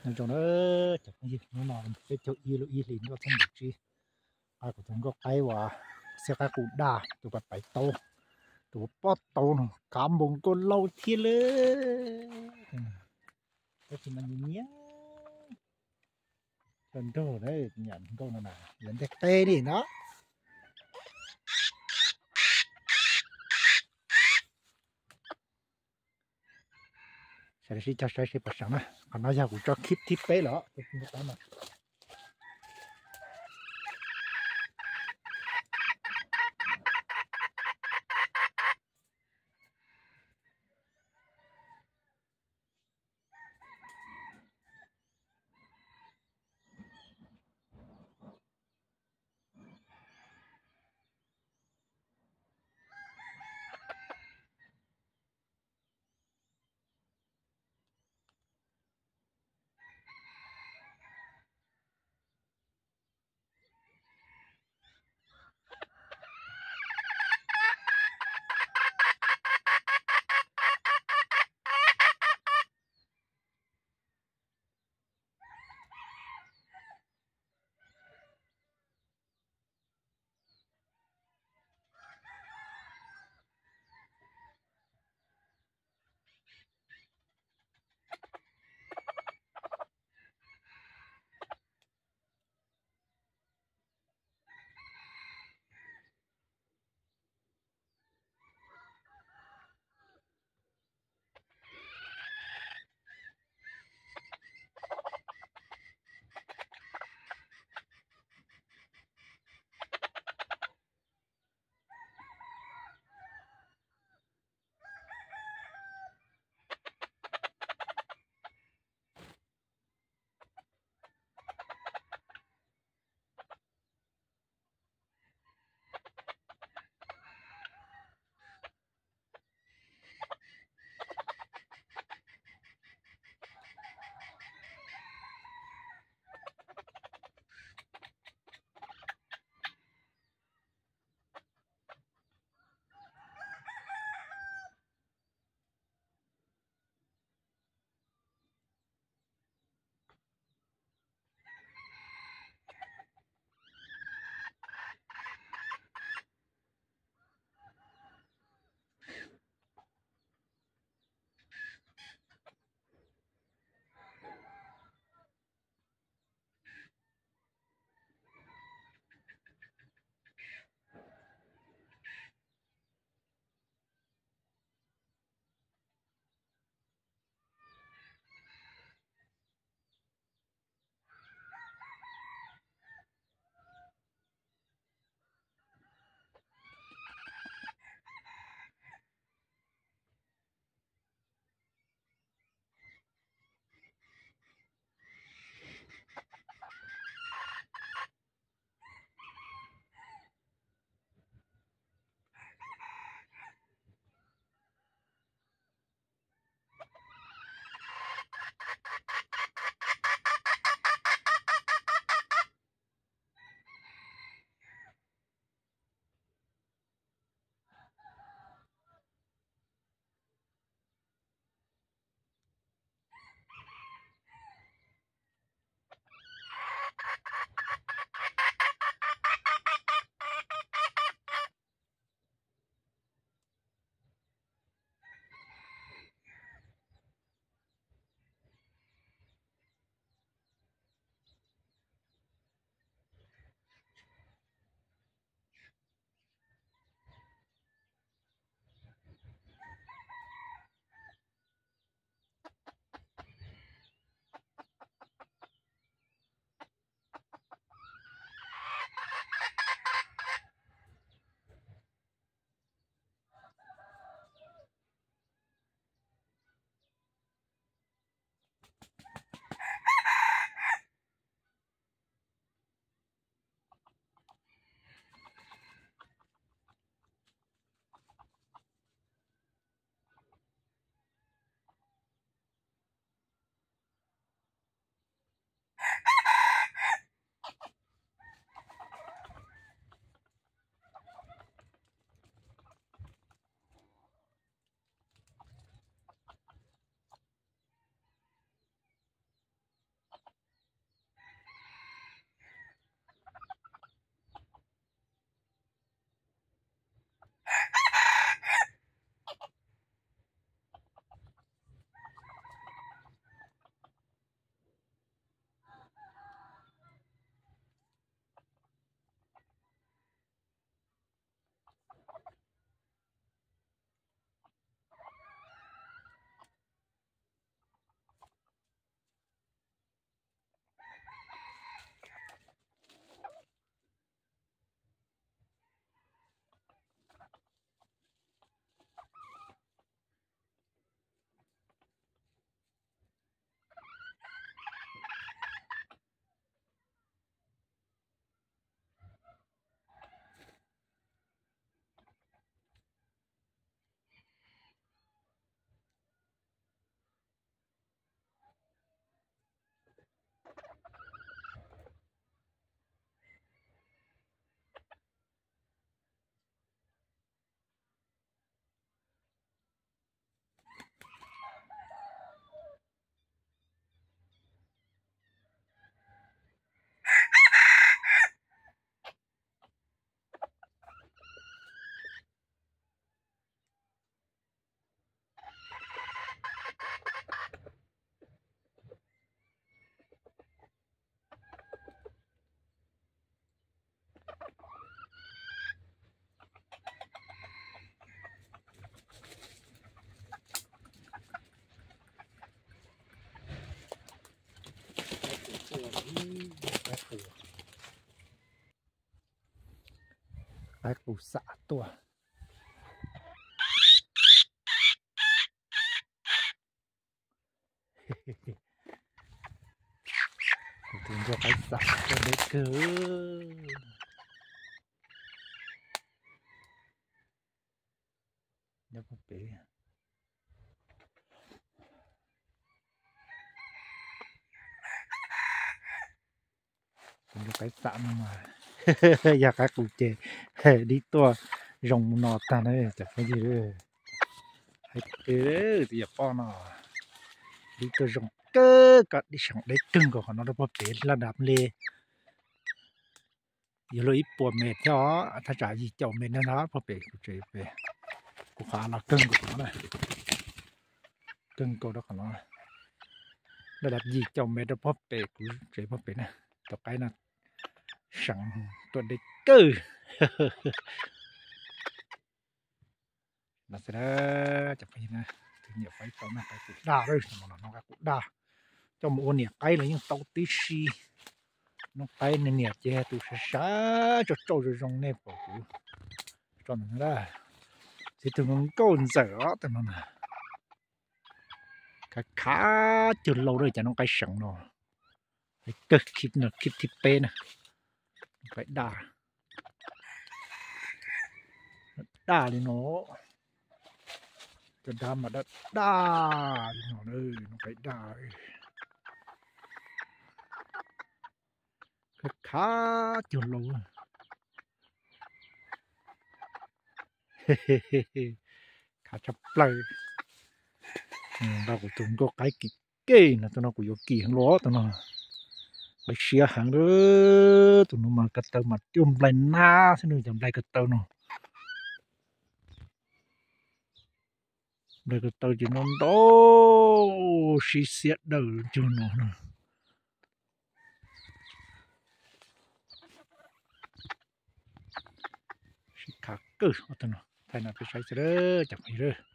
Nyob zoo na cov phooj ywg, hnub no peb caug ib lub ib hlis ntuj txhiab ntuj tsib, kuv tus nkauj qaib uas xib qaib qus daj, tus pais pais taub, tus pob taub no kav npoo nkauj laub thiab lawm. Tab sis mas nyiam nyiam cov nraug na, nyuam nkauj no na, lawv ntej teb li no. Sawv daws sib cog saib seb puas seem na. Qhov no yog kuv tso khib thib peb lawm. Qaib qus xam tuaj. Tus ncauj qaib xam tuaj deb kawg. Nyob pem. Tus ncauj qaib xam no mas yog qaib qus ces dib tuaj zoo no tag na cov phooj ywg. Hais tias tus yawm poj no dib tuaj zoo kawg, koj dib seem deb kawg nkaus qhov no rau puag pem laj dab li. Yog luag ib puas mev thiab os, thaj tsam yim caum mev no ntag puag pem kuv tsev pem. Kuv qhov av los kawg nkaus qhov no na, kawg nkaus rau qhov no. Laj dab yim caum mev rau puag pem kuv tsev puag pem na. Tus qaib no seem tuaj deb kawg. No xwb, cov phooj ywg na, tus nyiam qaib tau na, qaib qus daj, no qaib qus daj. Coj mus ua niam qaib los yeej tau tib si. Noob qaib niam ces tus sav sav tsau tsau zoo zoo nej pom kuv tso ntawm no. Txiv tus nkauj ntxawm os, tus no na. Khav khav cuag laus lawm cov noob qaib seem no. Kawg khib no khib thib peb na. Qaib daj, daj li no. Cov dab mas daj daj li no, noob qaib daj. Khav khav cuag laus. Khav tshaj plaws. Nrog kuv tus nkauj qaib kim kev no, tus no kuv yuav kim heev los tus no. Nqaim siab heev, tus no mas ko taw mas cuaj nplai nab xwb nws cov nplai ko taw no. Nplai ko taw ces no ntau, sib xiab daws cuag no na. Sib khav kawg, thaij no peb saib xwb cov phooj ywg.